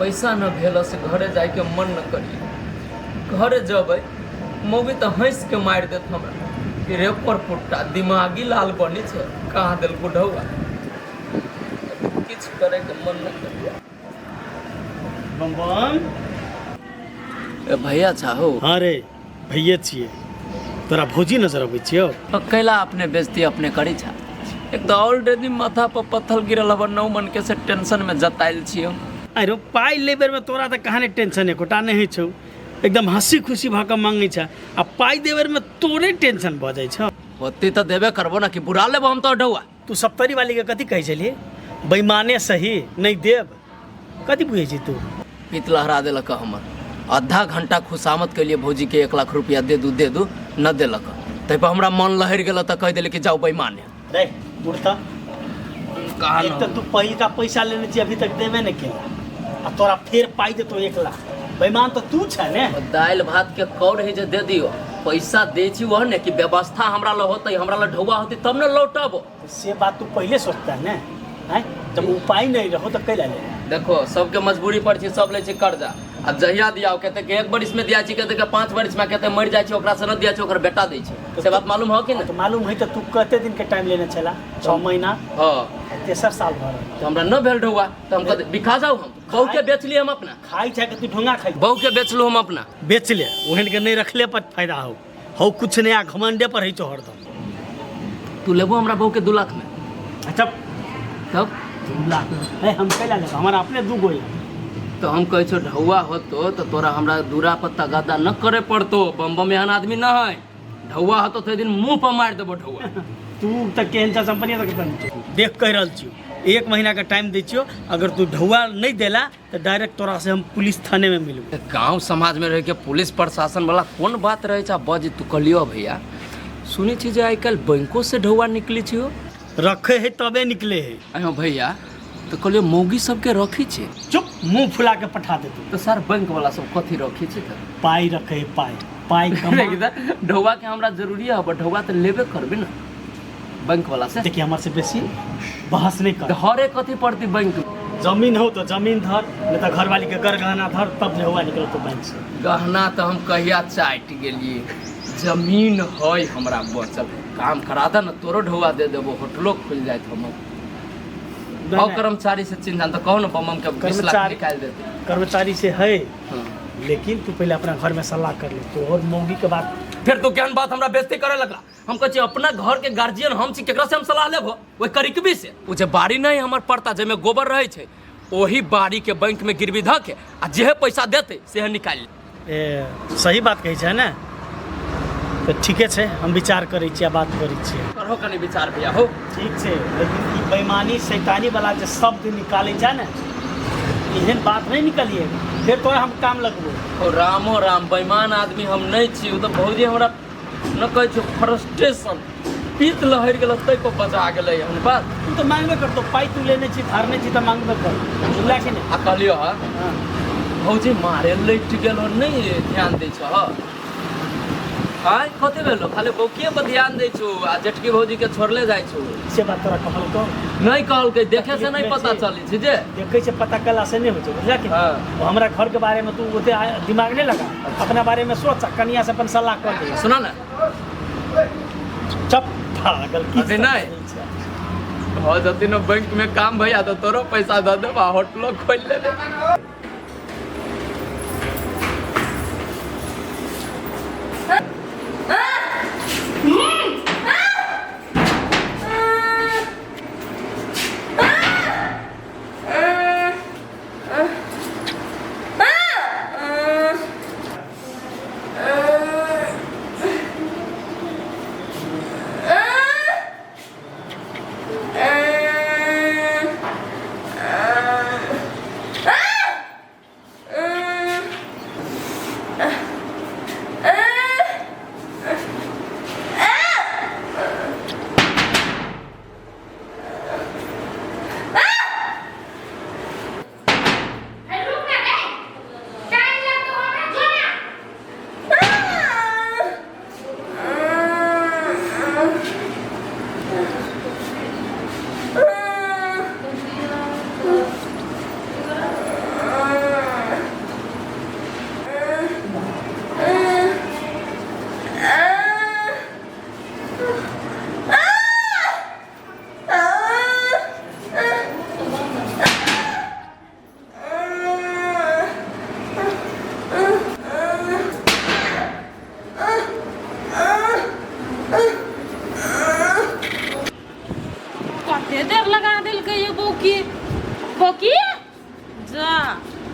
पैसा न भेल से घरे जाइके मन न करिए। घरे जबै मौगी तऽ हँसि के मारि देत हमरा कि रे पर पुट्टा दिमागी लाल बनी छै कहाँ देलको ढौआ। किछु करैके मन न करिए। बम बम। ए भैया चाहो। हाँ रे भैये छियै, तोरा भौजी नजर अबै छियौ। कैला अपने बेजती अपने करी छा? एक तऽ ऑलरेडी माथा पर पत्थर गिरल हब, 9 मन के से टेंशन में जतायल छियौ। अरे पाइ ले बेर में तोरा तऽ कहाँ टेंशन एकोटा नहीं होइ छौ, एकदम हंसी खुशी भऽ कऽ मांगै छ, आ पाइ दे बेर में तोरे टेंशन भऽ जाइ छौ। ओते तऽ देबे करबो ना कि बुरा लेबो हम तो ढौआ। तू सप्तरी वाली के कथी कहै छलियै? बेईमाने सही नहीं देब, कथी बुझै छी तू? पित लहरा देलक हमर। आधा घंटा खुशामद केलिए भौजी के 1 लाख रुपया दे दू दे दू, न देलक। तै पर हमरा मन लहरि गेल तऽ कहि देली कि जाउ बेईमाने। रे उठता कहाँ एक तऽ तू पहिलका पैसा लेने छी अभी तक देबे नहीं केला, आ तोरा फेर पाइ देतो 1 लाख। बेईमान तऽ तू छै ने। दालि भात के कौर है जे दे दियो, पैसा दे छी वह ने कि व्यवस्था हमरा ल होतै, हमरा ल ढौआ होतै तब ने लौटब। से बात तू पहले सोचता है ने, हैं? जब उपाय नहीं रहो तो कैला ले। देखो सबके मजबूरी पर छी, सब लै छै कर्जा, आ जहिया दियाओ कहते कि 1 बरिस में दिया छी, कहते कि 5 बरिस में, कहते मर जाइ छै ओकरा से न दिया छै ओकर बेटा दै छै। से बात मालूम हो कि न? तो मालूम है। तो तू कते दिन के टाइम लेने छला? 6 महीना। हाँ। तेसर साल भर तो हमरा न भेल ढौआ तो हम कहते बिका जाऊ, हम बहू के बेच लिए हम अपना। खाई छै कि तू ढोंगा खाई? बहू के बेचलू हम अपना। बेच ले, ओहन के नहीं रखले पर फायदा हो हो कुछ नहीं, आ घमंडे पर है छौ हरदम। तू लेबो हमरा बहू के 2 लाख में? अच्छा तब 2 लाख में हम कैला लेब, हमारा अपने 2 गो है। तो हम कहै छौ ढौआ होतो तो तोरा हमरा दूरा पर तगादा न करे पड़तो, बम बम एहन आदमी न है। ढौआ होतो तो दिन मुंह पर मारि देबो ढौआ। तू तऽ केहन छा कंपनी तक तन देख कहि रहल छियौ, 1 महीना के टाइम दै छियौ, अगर तू ढौआ नहीं देला तो डायरेक्ट तोरा से हम पुलिस थाने में मिलबो। गांव समाज में रह के पुलिस प्रशासन वाला कोन बात रहे छा बज तू कहलियो भैया। सुनै छी जे आइ काल्हि बैंको से ढौआ निकलै छै। रखे है तबे निकले है। अयो भैया तो कहलियो मौगी सबके रखी छै। चुप, मुंह फुला के पठा दे तू। तो सर बैंक वाला सब कथी रखी छै? तो पाई रखे है, पाई पाई कमा। ढौआ के हमरा जरूरी है, पर ढौआ तो लेबे करबे ना बैंक वाला से। देखिए हमारे से बेसी बहस नहीं कर। हरे कथी पड़ती बैंक में? जमीन हो तो जमीन धर, नहीं तो घरवाली के गर गहना धर, तब ढौआ निकल तो बैंक से। गहना तो हम कहिया चाटि गेलिए, जमीन है हमरा बचल, काम करा दे ना तोरो ढौआ दे देबो, होटलो खुल जात हमर। और कर्मचारी से चिंता तो कहो ना बम के 20 लाख निकाल देते। कर्मचारी से है। हाँ। लेकिन तू पहले अपना घर में सलाह कर ले, तो और मौगी के बात। फिर तो केहन बात हमरा बेइज्जती करे लगला। हम कहै छी अपना घर के गार्जियन हम छी, केकरा से हम सलाह लेबो? ओहि करिकबी से। ओ जे बाड़ी नहीं हमर पड़ता जाहिमे गोबर रहै छै, ओही बाड़ी के बैंक में गिरवी धऽ के आ जेहे पैसा देतै सेहे निकालि ले। ए सही बात कहै छै ने, तऽ ठीके छै, हम विचार करै छियै आ बात करै छियै। करहो कनि विचार भैया हो। ठीक छै, लेकिन ई बेईमानी शैतानी वाला जे शब्द निकालै छै ने, एहन बात नहीं निकलिए फिर तोरा हम काम लगबो। ओ रामो राम, बेईमान आदमी हम नहीं छी। ओ तऽ भौजी हमरा न कहै छौ फ्रस्ट्रेशन पीत लहरि गेल तै पर बजा गेलै हन बात। तू तऽ मांगबे करतो पाइ, तू लेने छी धारने छी तऽ मांगबे कर, बुझला कि नहीं? आ कहलियो हँ हाँ। भौजी मारे लटि गेल हो, नहीं ध्यान दै छह? आय कथी भेलो? खाली बौकिए पर ध्यान दै छौ आ जेठकी भौजी के छोड़ले जाइ छौ। से बात तोरा कहलकौ? नहीं कहलकै, देखे से नहीं पता चलै छै जे। देखै से पता कला से नहीं होइ छै, बुझला कि हाँ। ओ हमरा घर के बारे में तू ओते दिमाग नहीं लगा, अपना बारे में सोच, आ कनिया से अपन सलाह कर दे। सुना ना। चुप पागल की अरे नहीं। सब हो जती न बैंक में काम भैया तो तोरो पैसा दे देब आ होटलो खोल लेबे।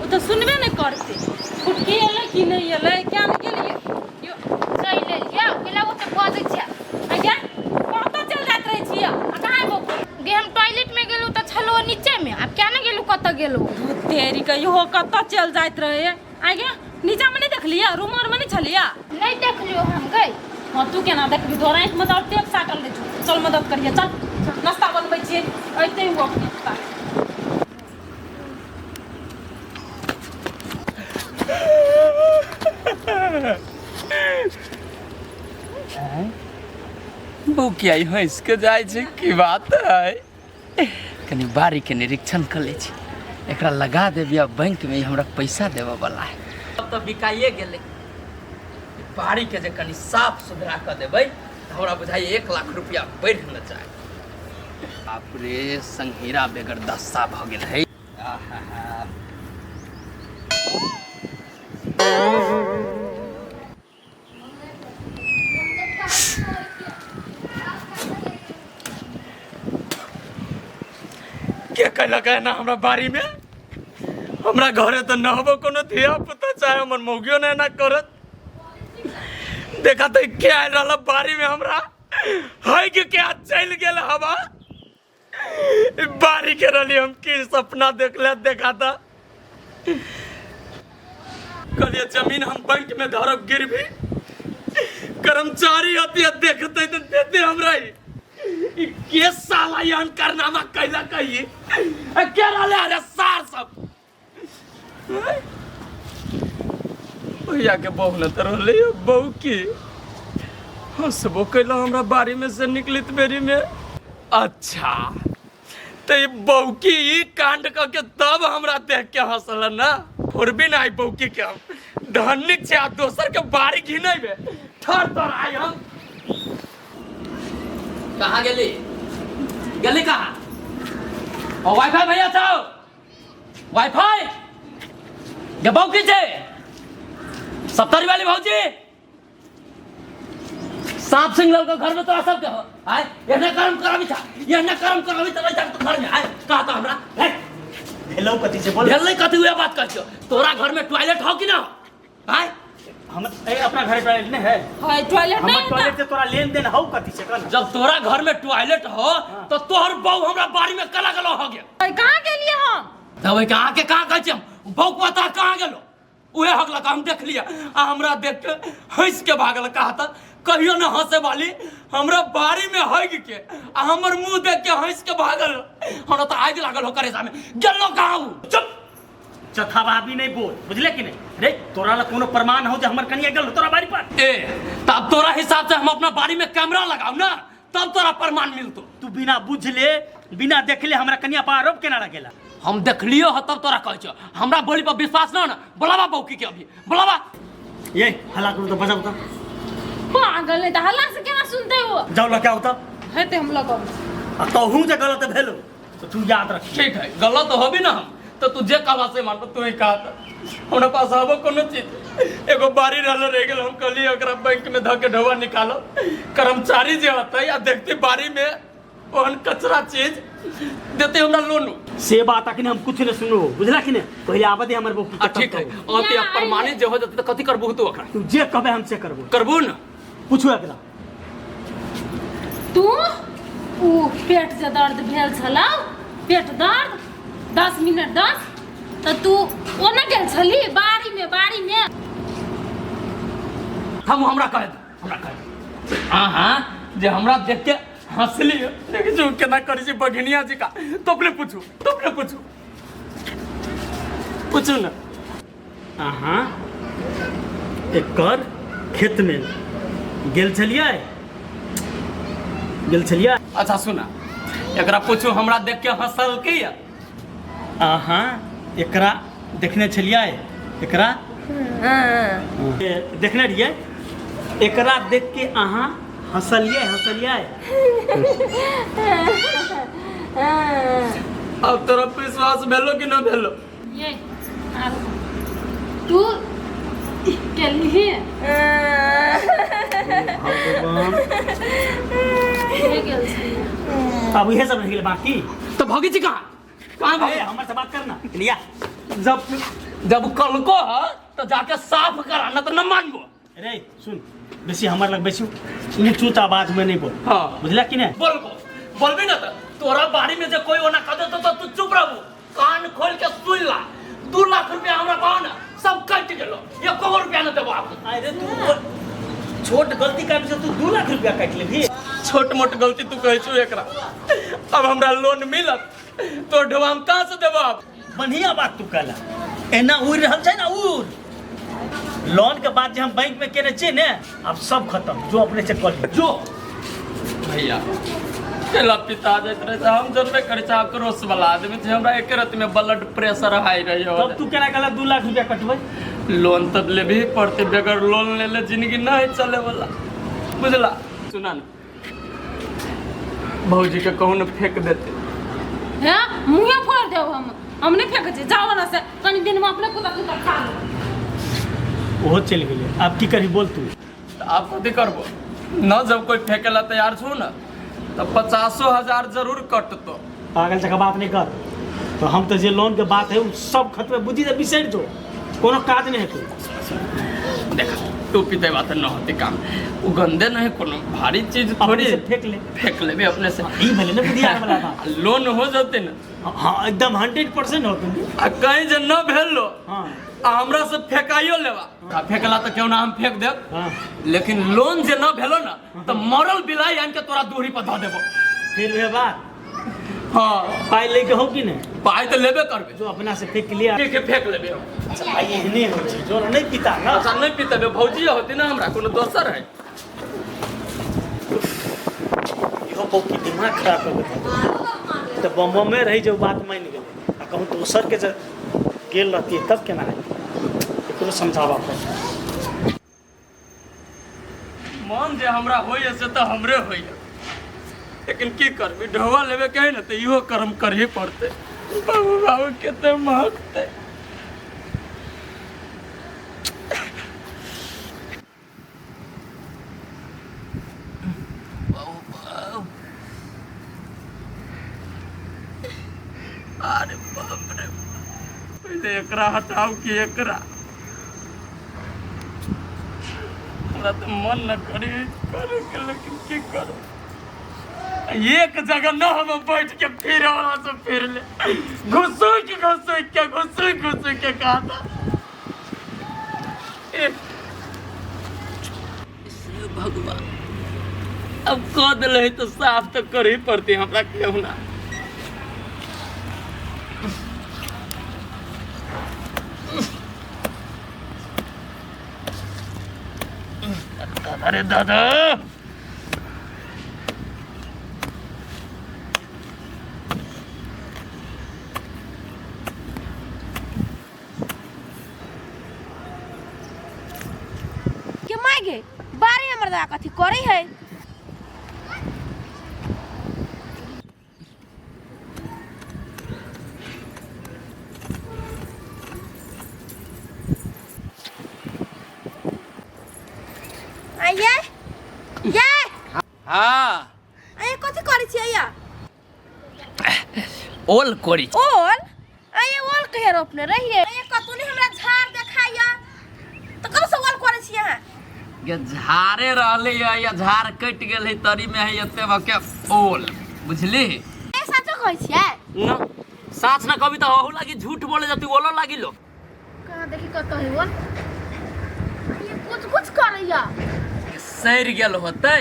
ओ तऽ सुनबे नहि करतै। फुटकी एलै कि नहि एलै, क्या नहि गेलियै यो। चलि एलियै, केला ओते बजै छै? आज्ञा, कतऽ चलि जाइत रहै छियै आ कहाँ एबो? गे, हम टॉयलेट में गेलहुँ तऽ छलो नीचे में, आब क्या ने गेलहुँ, कतऽ गेलहुँ। तेरी के, इहो कतऽ चलि जाइत रहै? आज्ञा, नीचामे नहि देखलियै? रूम आरमे नहि छलियै? नहि देखलियो हम गई। हँ, तू केना देखबी? तोरा आँखिमे तऽ आओर टेप साटल रहै छौ। चल, मदद करियै, चल, नाश्ता बनबै छियै, अइते ओ अपने। बौकिया हँसि के जाइ छै, की बात है? कनि बारीके निरीक्षण कऽ लै छी। एकरा लगा देबी आ बैंक में ई हमरा पैसा देबऽ वाला है। अब तऽ बिकाइए गेलै। बाड़ीके जे कनि साफ सुथरा कऽ देबै तऽ हमरा बुझाइए 1 लाख रुपया बढ़ि न जाय। बाप रे, संघीरा बेगर दशा भऽ गेल है। आहा। के कहलक एना हमरा बाड़ी में? हमरा घरे तऽ नहबो कोनो धिया पुता चाहे हमर मौगियो ने एना करत। देखा तऽ के आयल रहल बाड़ी में हमरा है कि के चलि गेल हवा। ई बाड़ी के रहली हम की सपना देखले। देखा था, कहलिए जमीन हम बैंक में धरब गिरवी, कर्मचारी अति देखते तो देते हमरा। ई ई के साला एहन कारनामा कैला कही के रहले? अरे सार सब भैया के बहू न तऽ रहले बहू की हंसबो कैला हमरा बाड़ी में से निकलित बेरी में। अच्छा, तऽ ई बौकी ई कांड कऽ के तब हमरा देख के हंसल ना। फोड़बी ना आई बौकी के हम। धनिक छै आ दोसर के बाड़ी घिनेबे। ठर तर आई हम। कहाँ गेली? गेली कहाँ? ओ वाईफाई भैया छौ? वाईफाई गे बौकी छै सप्तरी वाली भौजी सांप सिंह लल घर में तोरा सबके हो आय। एहने कर्म करबी था, एहने कर्म करबी त रहि तो घर में आय कहा तो हमरा। हे, भेलौ कथी से बोल। भेल नहीं कथी, उहे बात कहै छियौ। तोरा घर में टॉयलेट हो कि ना आय? हम ए अपना घरे टॉयलेट नहीं है। है टॉयलेट। हमर नहीं। टॉयलेट से तोरा लेन देन हौ कथी से कन? जब तोरा घर में टॉयलेट हो तो तोहर बहू हमरा बाड़ी में कला गलो हो गया। कहाँ गेलियै हम? तब ओहि के आके कहाँ कहै छियै हम? बहू के बता कहाँ गेलो? उहे हगलक, हम देख लिया आ हमरा देख के हंस के भागल। कहा था कहियो न हंसे वाली हमरा बाड़ी में हग के आ हमर मुंह देख के हंस के भागल। हमरा तो आगि लागल हो करेजा में। गेलो कहाँ उ? चुप, चथावाबी नहीं बोल, बुझले कि नहीं? रे, तोरा ला कोनो प्रमाण हो जे हमर कनिया गेल तोरा बाड़ी पर? ए, तब तोरा हिसाब से हम अपना बाड़ी में कैमरा लगाऊ ना तब तोरा प्रमाण मिलतो? तू बिना बुझले बिना देखले हमरा कनिया पर आरोप केना लगेला? हम देखलियो ह तब तोरा कहै छियो। हमरा बोली पर विश्वास न ना? बोलाबा बौकी के, अभी बोलाबा। ये हल्ला करू तो बजाऊ तो। पागल है, तऽ हल्ला से केना सुनते हो? जाओ लके आओ तो। हेतै, हम लगब। आ तोहू जे गलत भेलो तो तू याद रख। ठीक है, गलत होबी ना हम तो तू जे कहला से मानबो। तू ही कहा था हमरा पास हबो कोनो चीज? एगो बारी रहल रह गेल। हम कहलिए ओकरा बैंक में धऽ के ढोआ निकालो, कर्मचारी जे होतै आ देखते बारी में ओहन कचरा चीज देते हमरा लोन। से बात अखने हम कुछ नहीं सुनो, बुझला कि नहीं? पहले आबे दे हमर बहू। आ ठीक है, और ते प्रमाणित जे हो जते त कथी करबू तू ओकरा? तू जे कहबे हम से करबो। करबू ना? पूछू एकरा। तू उ पेट जे दर्द भेल छलौ, पेट दर्द 10 मिनट 10, तऽ तू ओने गेल छली बाड़ी में, बाड़ी में। हम हमरा कहे दे, हमरा कहे दे। हाँ हाँ, जे हमरा देख के हंसली, देखै छी केना करै छै बघिनिया जी का। तो अपने पूछू, तो अपने पूछू, पूछू ना। अहाँ एकर खेत में गेल छलियै, गेल छलियै? अच्छा सुना, एकरा पूछू हमरा देख के हंसल के या। अहाँ एकरा देखने छलियै? एकरा देखने रहियै? एकरा देख के अहाँ हंसलियै, हंसलियै? अब तोरा विश्वास भेलो कि न भेलो? ये आरो तू गेलही? भगवान। के गेल छलियै? अब इहे सब रहि गेलै बाकी। तो भगी छी कहाँ कहाँ ए, भगी? हमर से बात करना लिया जब। जब कलको ह तो जाके साफ करा ना तो न मानबो। रे सुन, बेसी हमर लग बेसी ऊंच ऊंच आवाज में नहीं बोल। हाँ। बुझला कि नहीं? बोलबो, बोलबी ना तो तोरा बाड़ी में जे कोई ओना कह देतो तो तू चुप रहबो। कान खोल के सुन ला, 2 लाख रुपया हमरा पाओ ना सब कट गेलो, एको रुपया ना देबो आप। अरे तू छोट गलती कर से तू 2 लाख रुपया काट लेबी? छोट मोट गलती तू कहै छु एकरा, अब हमरा लोन मिलत तो ढोआ हम कहाँ से देबो आप? बढ़िया बात तू कहला, एना उड़ रहल छै ना उड़। लोन के बात जे हम बैंक में केने छियै ने, अब सब खत्म, जो अपने से कर ले। जो भैया केला पिता जाइत रहे तऽ हम जनबे करै छी आक्रोश वाला आदमी छै, हमरा एक रात में ब्लड प्रेशर हाई रही हो। तब तू केना कहला 2 लाख रुपया कटबै? लोन तऽ लेबही पड़तै, बगैर लोन लेले जिंदगी नहीं चले वाला, बुझला? सुना ना भौजी के कहूँ न फेंक देते। हैं मुँहे फोड़ देब हम नहीं फेंकै छियै, जाओ ना से कनी दिन में अपने कुत्ता कुत्ता खा लो। ओहो चलि गेलै, आब की करही बोल तू? तऽ आब कथी करबो न, जब कोई फेंके ला तैयार छौ न तऽ 50,000 जरूर कटतो। पागल जकाँ बात नहीं कर, तो हम तो जे लोन के बात है उ सब खत्म, बुझी जे बिसरि जो, कोनो काज नहीं हेतौ। देख तू पीते बात न होते काम, उ गंदे नहीं कोनो भारी चीज अपने थोड़ी से फेंक ले। फेंक लेबे अपने से। ई भेलै ने बुधियार वाला बात। लोन हो जते न। हाँ एकदम 100% होतै। आ कहीं जे न भेल लो हाँ आ हमरा से फेंकाइयो लेबा, आ फेंकला तऽ केहू ना हम फेंक देब। हाँ लेकिन लोन जे न भेलो न तऽ मरल बिलाई आनि के तोरा दूरी पर धऽ देबो। फिर वह बात। हाँ पाई लेके हो कि नहीं? पाई तऽ लेबे करबे, जो अपना से फेंक लिया। के फेंक लेबे हम। अच्छा भाई एहने होइ छै, जो नहीं पीता ना। अच्छा नहीं पीते भौजी होती ना, हमरा कोनो दोसर है। इहो बौकी दिमाग खराब कर देलकै। तऽ बम बम में रही जो बात मानि गेलै, आ कहूँ दोसर के जे गेल रहती तब केना हेतै, एकरो समझाबऽ पड़तै। मन जे हमरा होइए से तऽ हमरे होइए, लेकिन की करबी, ढोआ लेबे के है ने तऽ इहो कर्म करही पड़तै। बाबू बाबू कते महकतै। अरे बाप रे, पहिले एकरा हटाउ कि एकरा? हमरा तऽ मन न करी करे के, लेकिन की करू, एक जगह न हम बैठ के फिर वाला से फिर ले घुसुक घुसुक के घुसुक घुसुक के कहा था। भगवान अब कह दिले तो साफ तो कर ही पड़ती हमरा केहू ना। अरे दादा के माय गे बारे हमर दा कथी करे है? आइए ये। हाँ आइए कथी करे छी आइया? ओल कोरी ओल? आइए ओल कहिया रोपने रहिए? आइए कतौ नहीं हमरा झाड़ देखाइया तो कब से ओल करे छी अहाँ? ये झाड़े रहले है या झाड़ कटि गेल है तरी में है एते बके ओल, बुझली? ए सच कहै छियै? ना साच ना कभी तो अहू लागी झूठ बोले जाती, ओलो लागी लोग। कहाँ देखी कतौ है ओल? ये कुछ कुछ करैया। सड़ गेल होतै।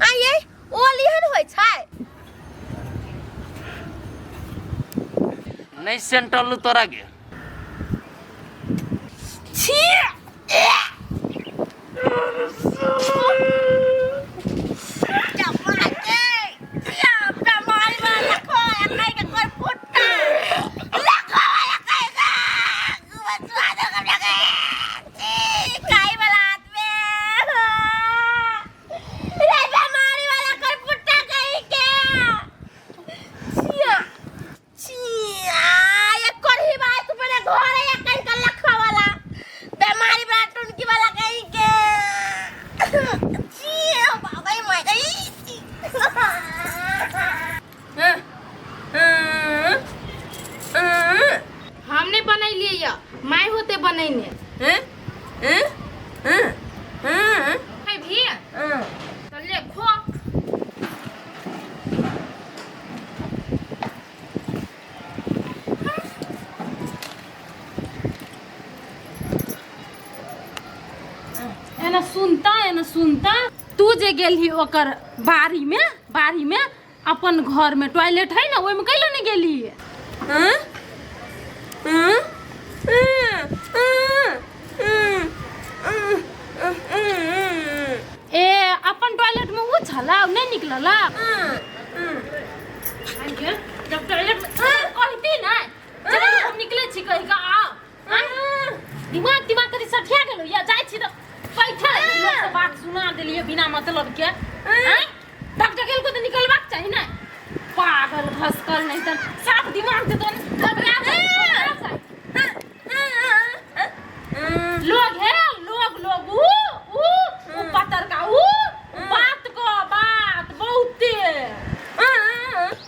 आइए ओल एहन होइ छै? नहीं सेंटल तोरा गे। छी हम नहि बनेलियै यऽ, माय होते बनेने। हैं हैं हैं हैं खेबही तऽ ले खो। एना सुनता, एना सुनता, तू जे गेलही ओकर बाड़ी में, बाड़ी में अपन घर में टॉयलेट है ना, ओहिमे कैला नहीं गेलही? हाँ? हाँ? हाँ? हाँ? हाँ? ए अपन टॉयलेट में वो छला नहीं निकलला? जब टॉयलेट में कहती ना चल हम निकले छी कहि के आ, दिमाग दिमाग करी सठिया गेलो या जाइ छी त बैठल लोग से बात सुना देलिए बिना मतलब के। आँय धक धकेल को तो निकलबाक चाही ना। पागल भसकल नहीं त साफ दिमाग से तो घबरा जाए। लोग है लोग लोग ऊ ऊ ऊ पतर का ऊ बात को बात बहुते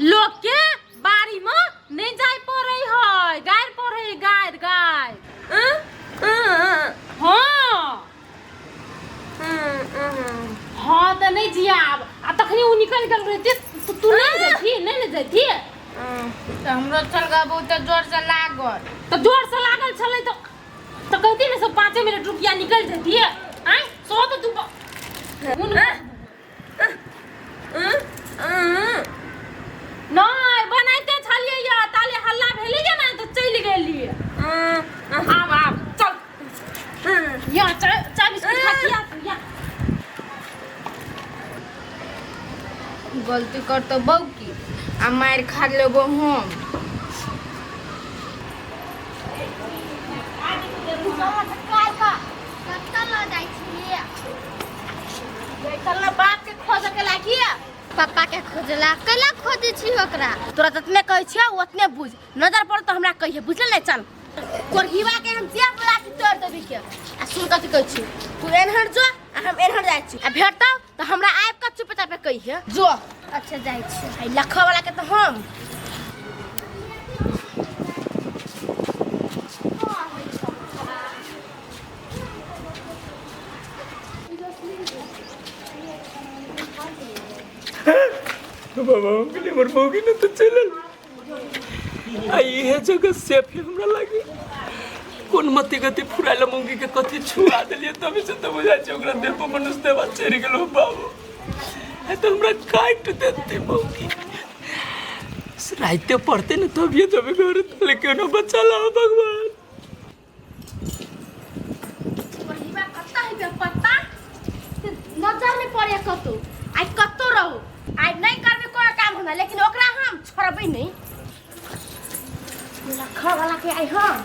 लोग के बाड़ी में नहीं जाय पड़े है, गाय पड़े गाय गाय। हाँ हाँ तो नहीं जियाब आ तखनी उ निकल गेल रहते तो तू नहीं जैती, नहीं ने जैती। तऽ हमरो छलगा बहुत जोर से लागल। तो जोर से लागल छलै तो तो कहती ने सब 5 मिनट रुपया निकल जैती। आय सो तो तू उन नहीं बनाइते छलियै या ताले हल्ला भेलै या ना तो चलि गेलियै। आब आब चल या चाय बिस्कुट खा के आ या। गलती करतो बौकी आ मारि खा लेबो हम। बाप के खोजे के लागी, पापा के खोजला कैला खोजे छी ओकरा? तोरा जतने कहै छियै ओतने बुझ, नजर पड़ तो हमरा कहिए, बुझल नहीं? चल कोरहिवा के हम जेब लाठी तोड़ देबी के। आ सुन कथी कहै छी, तू एनहर जो आ हम एनहर जाइ छी, आ भेटतौ तऽ हमरा आबि कऽ चुपे चापे कहिए जो। अच्छा जाइ छी। आ लखा वाला के तऽ हम बाबा हम हमर मौगी ने तो चलल आ इहे जगह सेफ है हमरा लागे। कोन मति गति फुराइल मौगी के कथी छुआ देलिए तभी से तो बुझाइ छै ओकरा देह पर मनुष्य देवा चढ़ि गेलो बाबू। है तो हमरा काटि देते मौगी। राइते पड़ते ने तभिए जबे घर लेकिन बचा ला भगवान। कोरहिवा कत्ता है बे पत्ता नजर नहीं पड़े कतौ, आइ कतौ रहू, आइ नहीं करबे कोनो काम हमरा, लेकिन ओकरा हम छोड़बै नहीं। लखा वाला के आइ हम